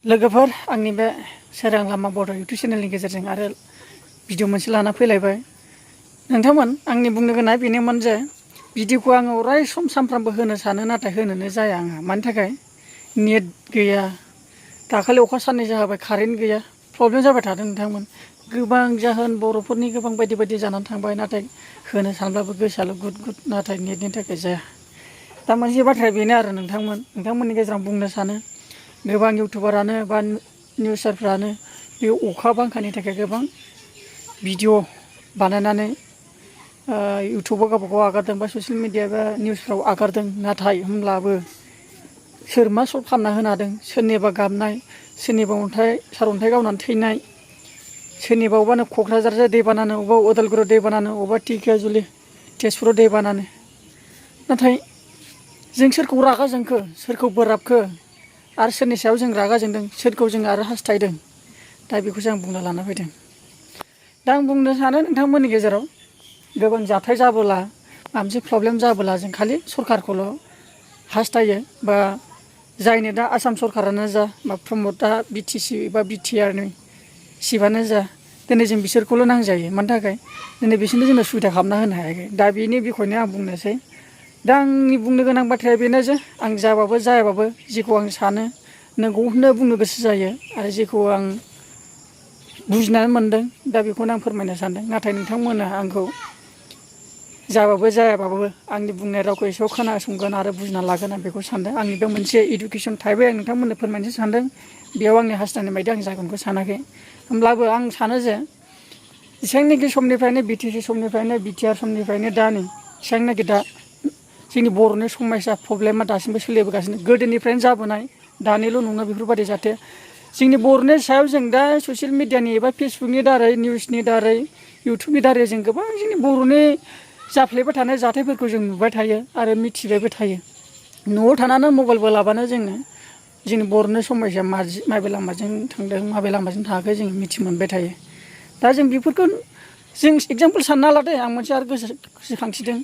लोगोफोर आंनि बे सोरां लामा बर' इउटुब चेनेलनि गेजेरजों आरो भिडिअ मोनसे लाना फैलायबाय। नोंथांमोन आंनि बुंनो गोनाङा बेनोमोन जे भिडिअखौ आङो अराय सम सानफ्रामबो होनो सानो, नाथाय होनोनो जाया आंहा। मानि थाखाय? नेट गैया। दाखालि अखा साननै जाबाय, कारेन्ट गैया, प्रब्लेम जाबाय थादों नोंथांमोन। गोबां जाहोन बर'फोरनि गोबां बायदि बायदि जानानै थांबाय, नाथाय होनो सानब्लाबो गोसोआल' गुद गुद, नाथाय नेटनि थाखाय जाया। दा मोनसे बाथ्राया बेनो आरो नोंथांमोननि गेजेराव बुंनो सानो, गोबां इउटुबारानो बा निउसारफ्रानो बे अखा बांखानि थाखाय गोबां भिडिअ बानायनानै इउटुबाव गावबा गाव आगारदों बा ससियेल मिडिया बा निउसफ्राव आगारदों। नाथाय होमब्लाबो सोर मा सल्भ खालामना होनो हादों? सोरनिबा गाबनाय, सोरनिबा सारअन्थाइ गावनानै थैनाय, सोरनिबा अबानो क'क्राझार दैबानानो, अबेबा उदालगुरियाव दैबानानो, अबेबा ढेकियाजुलि तेजपुराव दैबानानो। नाथाय जों सोरखौ रागा जोंखो, सोरखौ बोराबखो, आरो सोरनि सायाव जों रागा जोंदों, सोरखौ जों आरो हास्थायदों? दा बेखौसो आं बुंना लाना फैदों। दा आं बुंनो सानो नोंथांमोननि गेजेराव गोबां जाथाय जाबोला, माबा मोनसे प्रब्लेम जाबोला जों खालि सरखारखौल' हास्थायो, बा जायनो दा आसाम सरकारानो जा, बा प्रमदा बिटिसि बा बिटिआरनि सिफआनो जा, दिनै जों बिसोरखौल' नांजायो। मानि थाखाय? दिनै बिसोरनो जोंनो सुबिदा खालामना होनो हायाखै। दा बेनि बिखयनो आं बुंनोसै। दा आंनि बुंनो गोनां बाथ्राया बेनो जे आं जाबाबो जायाबाबो जेखौ आं सानो नोंगौखौनो बुंनो गोसो जायो, आरो जेखौ आं बुजिनानै मोनदों दा बेखौनो आं फोरमायनो सानदों। नाथाय नोंथांमोना आंखौ जाबाबो जायाबाबो आंनि बुंनाय रावखौ एसेबां खोनासंगोन आरो बुजिना लागोन, आं बेखौ सानदों। आंनि बे मोनसे इडुकेसन टाइपै आं नोंथांमोननो फोरमायनो सानदों। बेयाव आंनि हास्थायनाय बायदि आं जागोनखौ सानाखै। होमब्लाबो आं सानो जे जेसेबांनाखि समनिफ्रायनो बिटिसि समनिफ्रायनो, बिटिआर समनिफ्रायनो दा नै जेसेबांनाखि दा जोंनि बर'नि समयसा प्रब्लेमा दासिमबो सोलिबोगासिनो, गोदोनिफ्रायनो जाबोनाय, दानिल' नङा। बेफोरबायदि जाहाथे जोंनि बर'नि सायाव जों दा ससियेल मिडियानि एबा फेसबुकनि दारै, निउसनि दारै, इउटुबनि दारै जों गोबां जोंनि बर'नि जाफ्लेबाय थानाय जाथायफोरखौ जों नुबाय थायो आरो मिथिबायबो थायो। न'आव थानानै मबाइलबो लाबानो जोङो जोंनि बर'नि समयसाया माबे लामाजों थांदों, माबे लामाजों थाङाखै जों मिथि मोनबाय थायो। दा जों बेफोरखौ जों एगजामपोल सानना लादो। आं मोनसे आरो गोसोखांथिदों।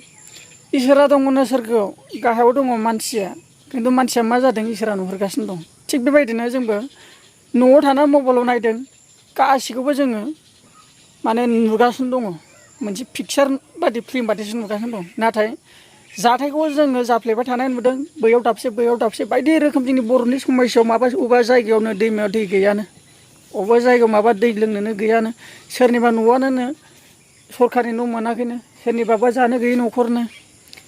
इसोरा दङनो सोरगोआव, गाहायाव दङ मानसिया, खिन्थु मानसिया मा जादों इसोरा नुहुरगासिनो दं। थिग बेबायदिनो जोंबो न'आव थानानै मबाइलाव नायदों, गासिखौबो जोङो माने नुगासिनो दङ। मोनसे पिक्सार बादि, फिल्म बादिसो नुगासिनो दं। नाथाय जाथायखौ जोङो जाफ्लेबाय थानाय नुदों, बैयाव दाबसे बैयाव दाबसे बायदि रोखोम। जोंनि बर'नि समयसायाव माबा अबेबा जायगायावनो दैमायाव दै गैयानो, अबेबा जायगायाव माबा दै लोंनोनो गैयानो, सोरनिबा न'आनो सरखारनि न' मोनाखैनो, सोरनिबाबा जानो गैयै न'खरनो,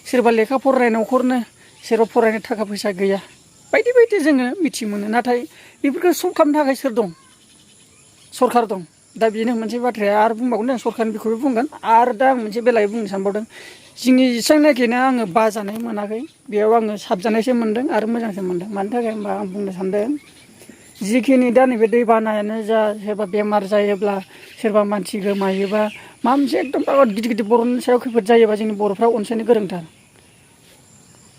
सोरबा लेखा फरायनाय न'खरनो, सोरबा फरायनो थाखा फैसा गैया, बायदि बायदि जोङो मिथि मोनो। नाथाय बेफोरखौ सल्भ खालामनो थाखाय सोर दं? सरखार दं। दा बेनो मोनसे बाथ्राया। आरो बुंबावगोन आं सरखारनि बिखयबो बुंगोन। आरो दा आं मोनसे बेलायाव बुंनो सानबावदों। जोंनि जेसेबांनाखिनो आङो बाजानाय मोनाखै, बेयाव आङो साबजानायसो मोनदों आरो मोजांसो मोनदों। मानि थाखाय होनबा आं बुंनो सानदों, जिखिनि दा नैबे दै बानायानो जा, सोरबा बेमार जायोब्ला, सोरबा मानसि गोमायोबा, माबा मोनसे एकदम गिदिर गिदिर बर'नि सायाव खैफोद जायोबा जोंनि बर'फ्रा अनसायनो गोरोंथार।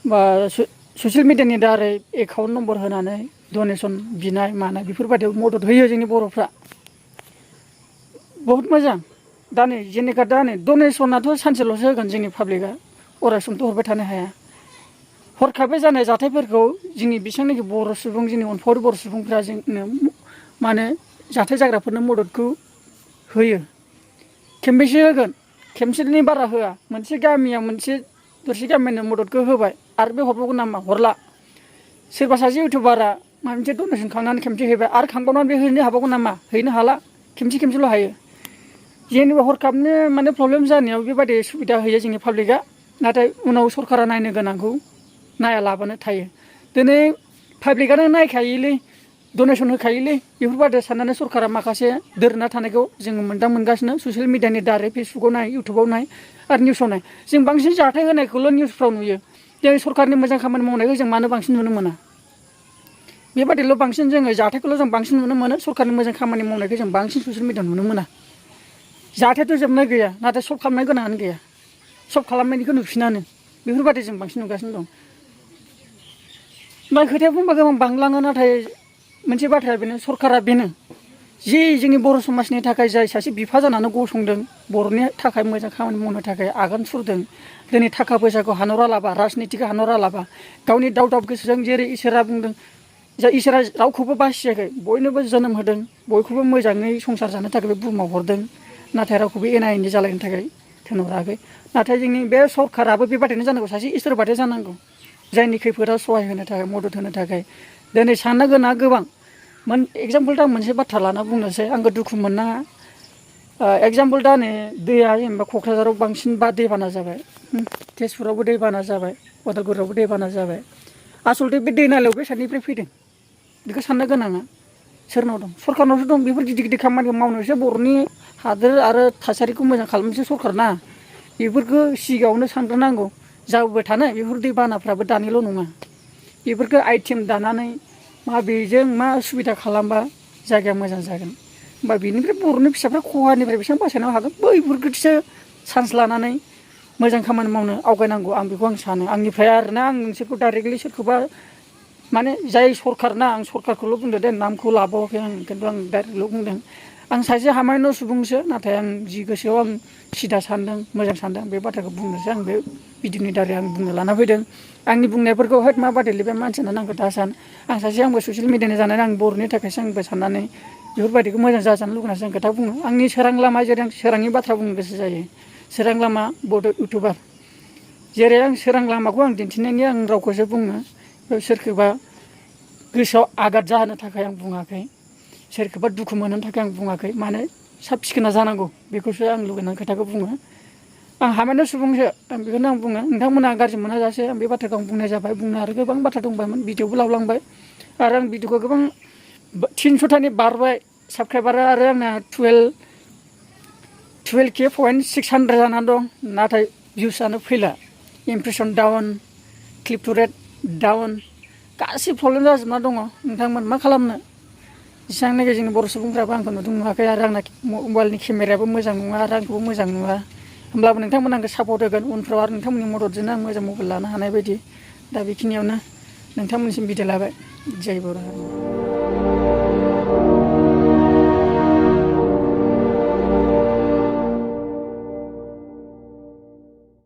बा ससियेल मिडियानि दारै एकाउन्ट नम्बर होनानै डनेसन बिनाय मानाय बेफोरबायदियाव मदद होयो जोंनि बर'फ्रा। बहुद मोजां। दा नै जेनेखा दा नै डनेसनाथ' सानसेल'सो होगोन जोंनि पाब्लिकआ, अराय समथ' हरबाय थानो हाया। हरखाबै जानाय जाथायफोरखौ जोंनि बेसेबांनाखि बर' सुबुं, जोंनि अनफावरि बर' सुबुंफ्रा जोंनो माने जाथाय जाग्राफोरनो मददखौ होयो। खेनबेसे होगोन? खेमसेनि बारा होआ। मोनसे गामिया मोनसे दरसे गामिनो मददखौ होबाय, आरो बे हरबावगोन नामा? हरला। सोरबा सासे इउटुबारा माबा मोनसे डनेसन खांनानै खेमसे हैबाय, आरो खांबावनानै बे हैनो हाबावगोन नामा? हैनो हाला। खेमसेल' हायो। जेनेबा हरखाबनो माने प्रब्लेम जानायाव बेबायदि सुबिदा होयो जोंनि पाब्लिकआ, नाथाय उनाव सरकारा नायनो गोनांखौ नायालाबानो थायो। दिनै पाब्लिकआनो नायखायोलै, डनेसन होखायोलै, बेफोरबायदि साननानै सरकारा माखासे दोरना थानायखौ जोङो मोनगासिनो। ससियेल मिडियानि दारै फेसबुकाव नाय, इउटुबाव नाय, आरो निउसाव नाय। जों बांसिन जाथाय होनायखौल' निउसफ्राव नुयो। जों सरकारनि मोजां खामानि मावनायखौ जों मानो बांसिन नुनो मोना? बेबादिल' बांसिन जोङो जाथायखौल' जों बांसिन नुनो मोनो, सरकारनि मोजां खामानि मावनायखौ जों बांसिन ससियेल मिडियाआव नुनो मोना। जाथायाथ' जोबनाय गैया, नाथाय सल्भ खालामनो गोनाङानो गैया। सल्भ खालामनायनिखौ नुफिनानो। बेफोरबायदि जों बांसिन नुगासिनो दं। दा खोथाया बुंबा गोबां बांलाङो, नाथाय मोनसे बाथ्राया बेनो, सरकारा बेनो जि जोंनि बर' समाजनि थाखाय जाय सासे बिफा जानानै गसंदों, बर'नि थाखाय मोजां खामानि मावनो थाखाय आगान सुरदों, दिनै थाखा फैसाखौ हानहरा लाबा, राजनितिखौ हानहरा लाबा, गावनि दाव दाव गोसोजों जेरै इसोरा बुंदों जा इसोरा रावखौबो बासियाखै बयनोबो जोनोम होदों बयखौबो मोजाङै संसार जानो थाखाय बे बुहुमाव हरदों नाथाय रावखौबो एना एनि जालायनो थाखाय थिनहराखै नाथाय जोंनि बे सरकाराबो बेबादिनो जानांगौ सासे इसोर बादि जानांगौ जायनि खैफोदाव सहाय होनो थाखाय मदद होनो थाखाय दिनै साननो गोनाङा गोबां एगजामपोल दा मोनसे बाथ्रा लाना बुंनोसै आंबो दुखु मोननाङा एगजामपोल दा नै दैया जेनेबा क'क्राझाराव बांसिन दैबाना जाबाय तेजपुरावबो दैबाना जाबाय उदालगुरियावबो दैबाना जाबाय आसलथे बे दै नालायाव बेसादनिफ्राय फैदों बेखौ साननो गोनाङा सोरनाव दं सरकारनावसो दं बेफोर गिदिर गिदिर खामानि मावनोसो बर'नि हादोर आरो थासारिखौ मोजां खालामनोसो सरकार ना बेफोरखौ सिगाङावनो सानग्रोनांगौ जाबोबाय थानाय बेफोर दैबानाफ्राबो दानिल' नङा बेफोरखौ आइटेम दानानै माबेजों मा सुबिदा खालामबा जायगाया मोजां जागोन होमबा बेनिफ्राय बर'नि फिसाफ्रा खहानिफ्राय बेसेबां बासायनो हागोन बैफोरखौसो चान्स लानानै मोजां खामानि मावनो आवगायनांगौ आं बेखौ आं सानो आंनिफ्राय आरोना आं नोंसोरखौ डाइरेक्टलि सोरखौबा माने जाय सरकार ना आं सरकारखौल' बुंदो दे नामखौ लाबावाखै आं खिन्थु आं डाइरेक्टल' बुंदों आं सासे हामायन' सुबुंसो नाथाय आं जि गोसोआव आं सिदा सानदों मोजां सानदों बे बाथ्राखौ बुंनोसै आं बे भिडिअनि दारै आं बुंनो लाना फैदों आंनि बुंनायफोरखौ होद माबादि लिरबाय मानसियानो नांगौ दा सान आं सासे आंबो ससियेल मिडियानि जानानै आं बर'नि थाखायसो आंबो साननानै बेफोरबायदिखौ मोजां जाजानो लुगैनासो आं खोथा बुङो आंनि सोरां लामा जेरै आं सोरांनि बाथ्रा बुंनो गोसो जायो सोरां लामा बड' इउटुबार जेरै आं सोरां लामाखौ आं दिन्थिनायनि आं रावखौसो बुङो सोरखौबा गोसोआव आघात जाहोनो थाखाय आं बुङाखै सोरखौबा दुखु मोनहोनो थाखाय आं बुङाखै मानो साब सिखोना जानांगौ बेखौसो आं लुगैनानै खोथाखौ बुङो आं हामायन' सुबुंसो आं बेखौनो आं बुङो नोंथांमोना गाज्रि मोनाजासे आं बे बाथ्राखौ आं बुंनाय जाबाय बुंनो आरो गोबां बाथ्रा दंबायमोन भिडिअबो लावलांबाय आरो आं भिडिअखौ गोबां 300थानि बारबाय साबस्क्राइबारा आरो आंना 12K.600 जानानै दं नाथाय भिउसआनो फैला impression down click to rate down गासै प्रब्लेम जाजोबना दङ नोंथांमोन मा खालामनो जेसेबांनाखि जोंनि बर' सुबुंफ्राबो आंखौ नुदों नुवाखै आरो आंना मबाइलनि केमेरायाबो मोजां नङा आरो आंखौबो मोजां नुवा होमब्लाबो नोंथांमोन आंखौ सापर्ट होगोन उनफ्राव आरो नोंथांमोननि मददजोंनो आं मोजां मबाइल लानो हानाय बायदि दा बेखिनियावनो नोंथांमोननिसिम बिदाय लाबाय जय बर' हारि